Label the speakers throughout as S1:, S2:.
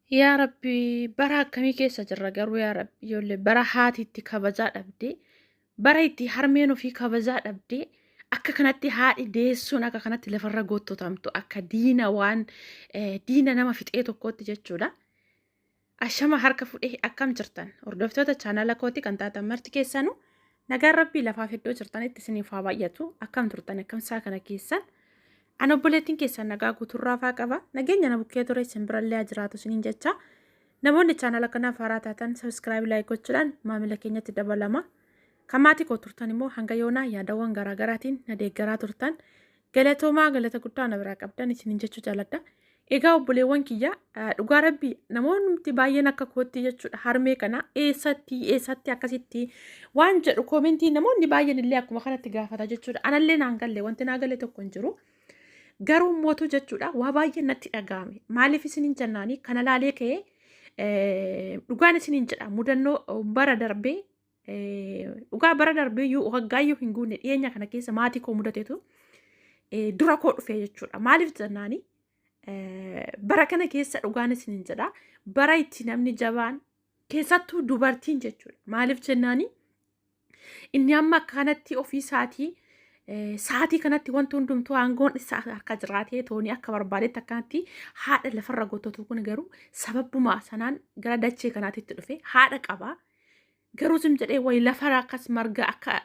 S1: Yaa Rabbi, bara akkamii keessa jirra garuu? Yaa Rabbi, ijoollee bara haati itti kabajaa dhabdee, bara itti harmeen ofii kabajaa dhabdee, akka kanatti haadhi deessuun akka kanatti lafarra gottotamtu, akka diina waan diina nama fixee tokkootti jechuudha. Ashama, harka fudhee, akkam jirtan? Hordoftoota chaanala kooti kan taatan marti keessanuu, nagaan Rabbii lafaaf iddoo jirtanitti isiniif haa baay'atu. Akkam turtan? Akkam isaa kana keessan? An obboleettiin keessan nagaa guuturraa faa qaba. Nageenya na bukkee ture isin birallee haa jiraatu isiniin jecha. Namoonni chaanala kanaaf haaraa taatan subscribe, like gochuudhaan maamila keenyatti dabalama. Kan maatii koo turtan immoo hanga yoonaa yaadawwan garaagaraatiin na deeggaraa turtan. Galatoomaa, galata guddaa na biraa qabdan isiniin jechuu jaaladha. Egaa obboleewwan kiyya, dhugaa Rabbii namoonni baay'een akka kootti jechuudha, harmee kana eessatti eessatti akkasitti waan jedhu koomentii namoonni baay'een illee akkuma kanatti gaafata jechuudha. Anallee naan galle, wanti naa gale tokko hin jiru. Garuu mootu jechuudha, waa baay'ee natti dhaga'ame. Maaliif isiniin jennaanii, kana laalee ka'ee dhugaan isiniin jedha, mudannoo bara darbee, dhugaa bara darbee iyyuu waggaayyuu hin guunne, dhiyeenya kana keessa maatii koo mudateetu dura koo dhufe jechuudha. Maaliif jennaanii, bara kana keessa dhugaan isiniin jedha, bara itti namni jabaan, keessattuu dubartiin jechuudha. Maaliif jennaanii, inni amma akka kanatti ofii isaatii sa'aatii kanatti wanti hundumtuu aangoon isaa harka jiraatee toonii akka barbaadetti akkanatti haadha lafarra gototu kun garuu sababuma sanaan gara dachee kanaatitti dhufe haadha qaba. Garuu sim jedhee wayi lafarra akkas marga akka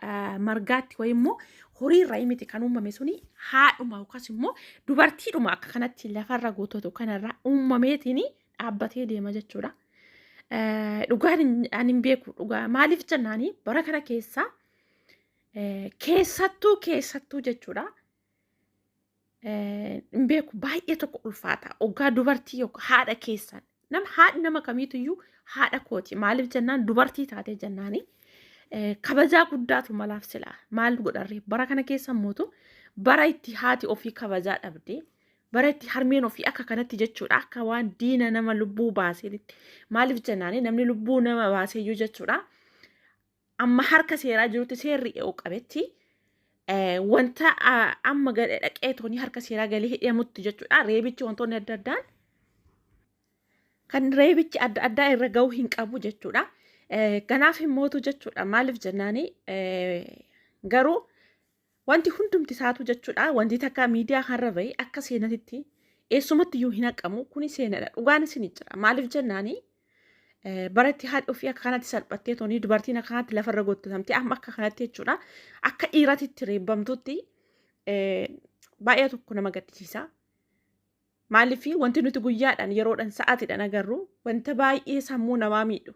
S1: margaatti wayi immoo horiirra miti kan uumame suni, haadhuma yookaas immoo dubartiidhuma akka kanatti lafarra gototu kanarra uumameetiin dhaabbatee deema jechuudha. Dhugaan ani hin beeku dhugaa. Maaliif jennaanii, bara kana keessa keessattuu keessattuu jechuudha. Hin beeku, baay'ee tokko ulfaata. Oggaa dubartii yookaan haadha keessan, nama haadhi nama kamiituyyuu haadha kooti. Maaliif jennaan, dubartii taatee jennaani kabajaa guddaatu malaaf silaa. Maal godharree, bara kana keessa mootu bara itti haati ofii kabajaa dhabdee, bara itti harmeen ofii akka kanatti jechuudha, akka waan diina nama lubbuu baaseetitti. Maaliif jennaani, namni lubbuu nama baaseeyyuu jechuudha, amma harka seeraa jirutti, seerri ee'u qabetti, wanta amma dhaqee toonii harka seeraa galee hidhamutti jechuudha. Reebichi wantoonni adda addaan kan reebichi adda addaa irra ga'uu hin qabu jechuudha. Kanaaf himmootu jechuudha. Maaliif jennaani, garuu wanti hundumti isaatu jechuudha. Wanti takka miidiyaa kanarra bahe akka seenatitti eessumatti iyyuu hin haqamu. Kuni seenadha. Dhugaan isin jira. Maaliif jennaani, baratti haadhi ofii akka kanatti salphattee toonii, dubartiin akka kanatti lafarra gottotamtee, amma akka kanatti jechuudha, akka dhiiratitti reebbamtutti baay'ee tokko nama gaddisiisa. Maaliif, wanti nuti guyyaadhaan, yeroodhaan, sa'aatiidhaan agarru wanta baay'ee sammuu namaa miidhu.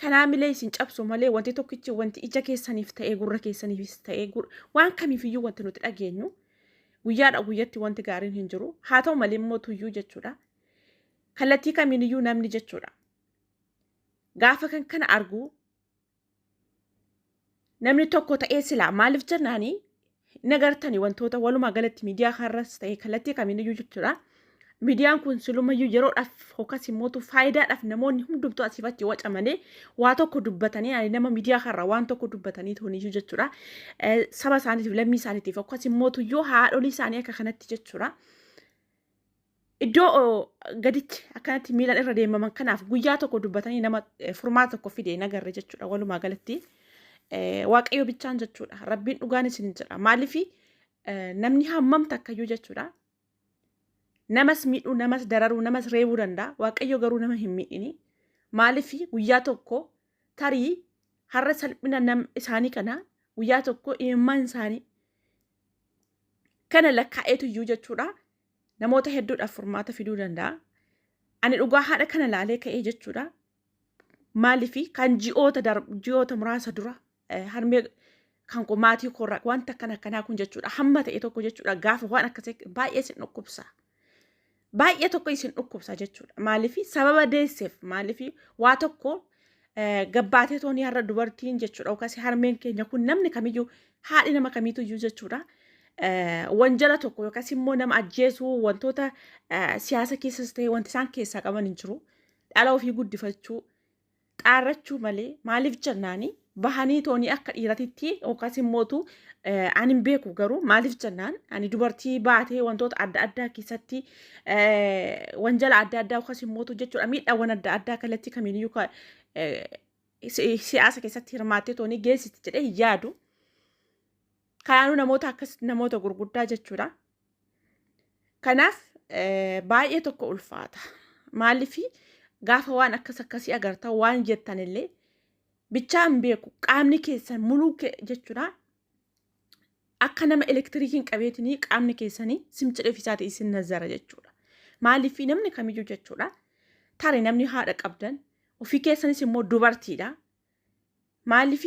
S1: Kanaa milee isin cabsu malee, wanti tokkichi, wanti ija keessaniif ta'ee, gurra keessaniifis ta'ee, waan kamiifiyyuu wanti nuti dhageenyu guyyaadha guyyatti wanti gaariin hin jiru. Haa ta'u malee immoo tuyyuu jechuudha. Kallattii kamiiniyyuu namni jechuudha. Gaafa kan kana argu namni tokko ta'ee silaa, maaliif jennaanii, nagartani wantoota walumaa galatti miidiyaa kanarras ta'e kallattii kamiiniyyuu jechuudha. Miidiyaan kun silumayyuu yeroodhaaf yookaas immoo faayidaadhaaf namoonni hundumtuu asiif achi waca malee, waa tokko dubbatanii, ani nama miidiyaa kanarra waan tokko dubbatanii tooniyyuu jechuudha. Saba isaaniitiif, lammii isaaniitiif yookaas immoo yoo haadholii isaanii akka kanatti jechuudha. Iddoo gaditti akkanatti miilan irra deemaman kanaaf guyyaa tokko dubbatanii nama furmaata tokko fide hin agarre jechuudha walumaa galatti. Waaqayyo bichaan jechuudha. Rabbiin dhugaan isin jedha. Maaliif, namni hammam takkayyuu jechuudha. Namas miidhuu, namas dararuu, namas reebuu danda'a. Waaqayyo garuu nama hin miidhini. Maaliif, guyyaa tokko tarii har'a salphina nam isaanii kana, guyyaa tokko imimmaan isaanii kana lakkaa'eetu iyyuu jechuudha. Namoota hedduudhaaf furmaata fiduu danda'a. Ani dhugaa haadha kana laalee ka'ee jechuudha. Maaliif, kan ji'oota muraasa dura harmee kan koo, maatii koorraa wanta akkana akkanaa kun jechuudha. Hamma ta'e tokko jechuudha, gaafa waan akkasii baay'ee isin dhukkubsa. Baay'ee tokko isin dhukkubsa jechuudha. Maaliif, sababa deesseef, maaliif waa tokko Gabbaatee toonii har'a dubartiin jechuudha yookaas harmeen keenya kun namni kamiyyuu haadhi nama kamiituyyuu jechuudha. Wanjala tokko yookaas immoo nama ajjeesuu wantoota siyaasa keessas ta'e wanti isaan keessaa qaban hin jiru. Dhala ofii guddifachuu xaarrachuu malee maaliif jennaani bahanii toonii akka dhiiratitti yookaas immootu ani hin beeku garuu maaliif jennaan ani dubartii baatee wantoota adda addaa keessatti wanjala adda addaa yookaas immootu jechuudha miidhaawwan adda addaa kallattii kamiiniyyuu siyaasa keessatti hirmaattee toonii geessiti jedhee hin yaadu. Kanaanuu namoota akkas namoota gurguddaa jechuudha. Kanaaf baay'ee tokko ulfaata. Maaliif gaafa waan akkas akkasii agartan waan jettan illee bichaa hin beeku qaamni keessan muluu jechuudha. Akka nama elektiriikiin qabeetinii qaamni keessanii simcidhe ofiisaatii isin nazzara jechuudha. Maaliif namni kamiyyuu jechuudha. Tarii namni haadha qabdan ofii keessanis immoo dubartiidha. Maaliif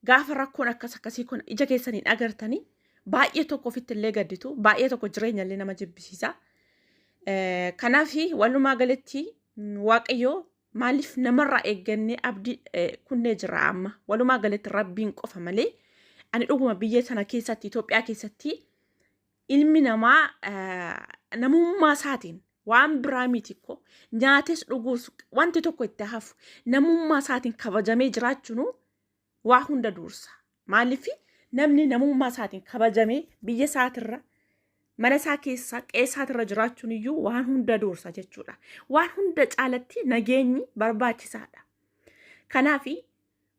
S1: gaafa rakkoon akkas akkasii kun ija keessaniin agartanii baay'ee tokko ofitti illee gadditu baay'ee tokko jireenya illee nama jibbisiisa. Kanaaf walumaa galatti Waaqayyoo maaliif namarraa eeggannee abdii kunnee jira amma walumaa galatti rabbiin qofa malee ani dhuguma biyya sana keessatti Itoophiyaa keessatti ilmi namaa namummaa isaatiin waan biraa miti ko nyaates dhuguus wanti tokko itti hafu namummaa isaatiin kabajamee jiraachuun waa hunda dursa. Maaliif namni namummaa isaatiin kabajamee biyya isaatirra mana isaa keessa qe'ee isaatirra jiraachuun iyyuu waan hunda dursa jechuudha. Waan hunda caalatti nageenyi barbaachisaadha. Kanaaf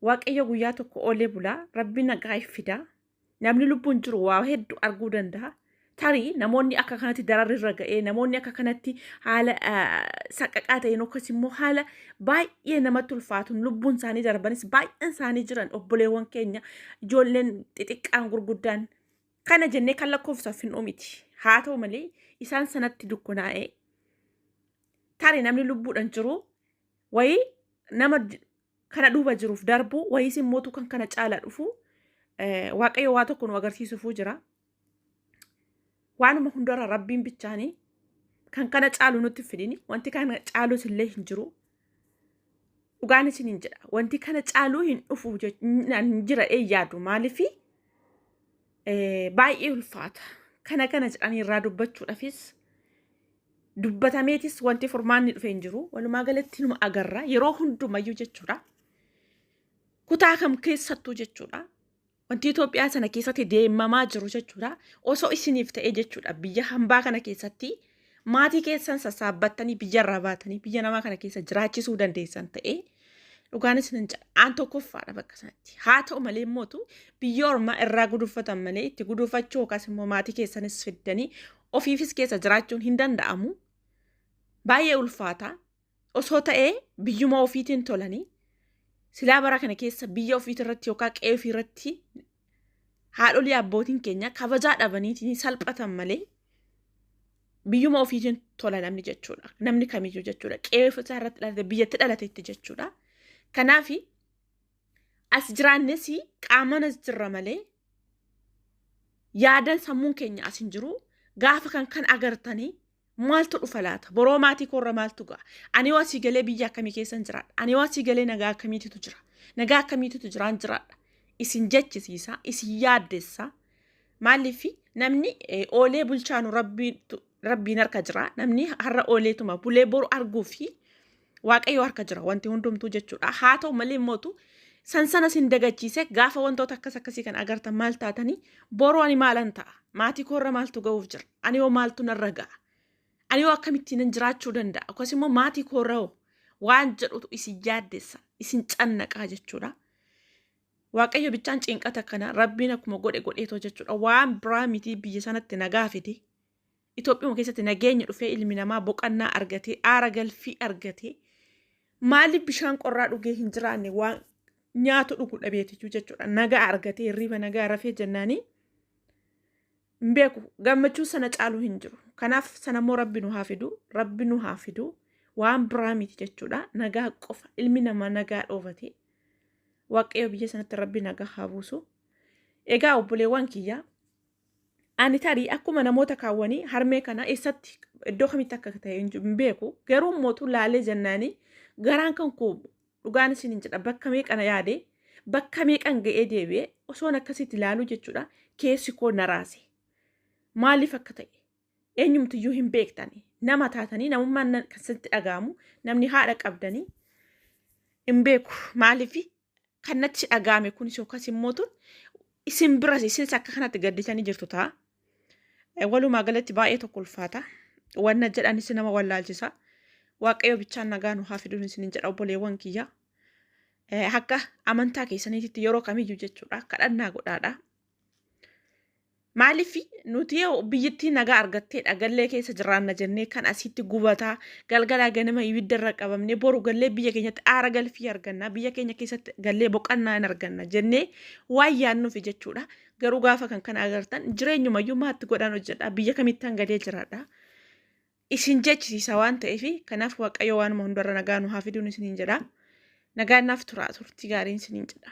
S1: Waaqayyo guyyaa tokko oolee bulaa rabbi nagaa fida. Namni lubbuun jiru waa hedduu arguu danda'a. Tarii namoonni akka kanatti dararri irra ga'ee namoonni akka kanatti haala saqqaqaa ta'een yookaas immoo haala baay'ee namatti ulfaatuun lubbuun isaanii darbanis baay'een isaanii jiran obboleewwan keenya ijoolleen xixiqqaan gurguddaan kana jennee kan lakkoofsaaf hin miti. Haa ta'u malee isaan sanatti dukkanaa'ee tarii namni lubbuudhaan jiru wayii nama kana duuba jiruuf darbu wayiis immootu kan kana caala dhufu waaqayyo waa tokko nu agarsiisuufuu jira. Waanuma hundarra rabbiin bichaanii kan kana caalu nutti fidini wanti kana caalus illee hin jiru. Dhugaan isin hin jedha wanti kana caalu hin dhufu hin jira ee yaadu maalifi baay'ee ulfaata. Kana kana jedhanii irraa dubbachuudhaafis dubbatameetis wanti furmaanni dhufe hin jiru. Walumaa galatti numa agarra yeroo hundumayyuu jechuudha. Kutaa kam keessattuu jechuudha. Wanti Itoophiyaa sana keessatti deemamaa jiru jechuudha. Osoo isiniif ta'ee jechuudha biyya hambaa kana keessatti maatii keessan sassaabbattanii biyyarraa baatanii biyya namaa kana keessa jiraachisuu dandeessan ta'ee dhugaan isin jedha. Aan tokkoffaadha bakka sanatti. Haa ta'u malee immootu biyya ormaa irraa guduffatan malee itti guduffachuu yookaas immoo maatii keessanis fiddanii ofiifis keessa jiraachuun hin danda'amu. Baay'ee ulfaata. Osoo ta'ee biyyuma ofiitiin tolanii silaa bara kana keessa biyya ofiitirratti yookaan qe'ee ofiirratti haadholii abbootiin keenya kabajaa dhabaniitiin salphatan malee biyyuma ofiitiin tola namni jechuudha. Namni kamiyyuu jechuudha. Qe'ee ofiisaa irratti dhalate biyyatti dhalatetti jechuudha. Kanaaf as jiraannes qaamaan as jirra malee yaadan sammuun keenya as hin jiru. Gaafa kan kan agartanii maaltu dhufa laata? Boroo maatii koorra maaltu ga'a? Ani yoo asii galee biyya akkamii keessan jiraadha? Ani yoo asii galee nagaa akkamiititu jira? Nagaa akkamiititu jiraan jiraadha? Isin jechisiisa, isin yaaddessa. Maaliif namni oolee bulchaanu rabbiin harka jira. Namni har'a ooleetuma bulee boru arguu fi Waaqayyo harka jira wanti hundumtuu jechuudha. Haa ta'u malee immootu san sana sin dagachiise gaafa wantoota akkas akkasii kan agartan maal taatanii boru ani maalan ta'a? Maatii koorra maaltu ga'uuf jira? Ani hoo maaltu narra ga'a? Ani hoo akkamittiin nan jiraachuu danda'a? Akkasumas immoo maatii koorra hoo waan jedhutu isin yaaddessa, isin cannaqaa jechuudha. Waaqayyo bichaan cinqata kana rabbiin akkuma godhe godheetoo jechuudha. Waan biraa miti biyya sanatti nagaa fide. Itoophiyuma keessatti nageenyi dhufee ilmi namaa boqannaa argatee aara galfii argatee maaliif bishaan qorraa dhugee hin jiraanne waan nyaatu dhugu dhabeetiyyuu jechuudha. Nagaa argatee hirriiba nagaa rafee jennaanii hin beeku gammachuu sana caalu hin jiru. Kanaaf sana immoo rabbi nu haa fidu rabbi nu haa fidu waan biraa miti jechuudha. Nagaa qofa ilmi namaa nagaa dhoofate waaqayyo biyya sanatti rabbi nagaa haa buusu. Egaa obboleewwan kiyya ani tarii akkuma namoota kaawwanii harmee kana eessatti iddoo kamitti akka ta'e hin beeku garuu mootu laalee jennaanii garaan kan koo Dhugaan isiniin jedha, bakka meeqana yaade, bakka meeqan ga'ee deebi'ee osoon akkasitti ilaaluu jechuudha, keessi koo na raase. Maaliif akka ta'e eenyumtiyyuu hin beektani. Nama taatanii namummaan kan sitti dhaga'amu, namni haadha qabdanii hin beeku. Maaliif kan natti dhaga'ame kunis yookaas immoo tun isin biras isinis akka kanatti gadditanii jirtu ta'a. Walumaa galatti baay'ee tokko ulfaata. Wanna jedhanis nama wallaalchisa. Waaqayyo bichaan nagaa nu haa fiduun isinin jedha, obboleewwan kiyya. Akka amantaa keessaniitti yeroo kamiyyuu jechuudha kadhannaa godhaadha. Maaliif nuti biyyittii nagaa argatteedha gallee keessa jiraanna jennee kan asitti gubataa galgalaa ganama ibidda irra qabamnee, boru gallee biyya keenyatti aara galfii arganna, biyya keenya keessatti gallee boqannaa hin arganna jennee waan yaadnuufi jechuudha. Garuu gaafa kan kana agartan jireenyumayyuu maatti godhaan hojjedha, biyya kamittan galee jiraadha. Isin jechisiisa waan ta'eef, kanaaf Waaqayyo waanuma hundarra nagaa nu haa fiduun isiniin jedha. Nagaan naaf turaa, turtii gaariin isiniin jedha.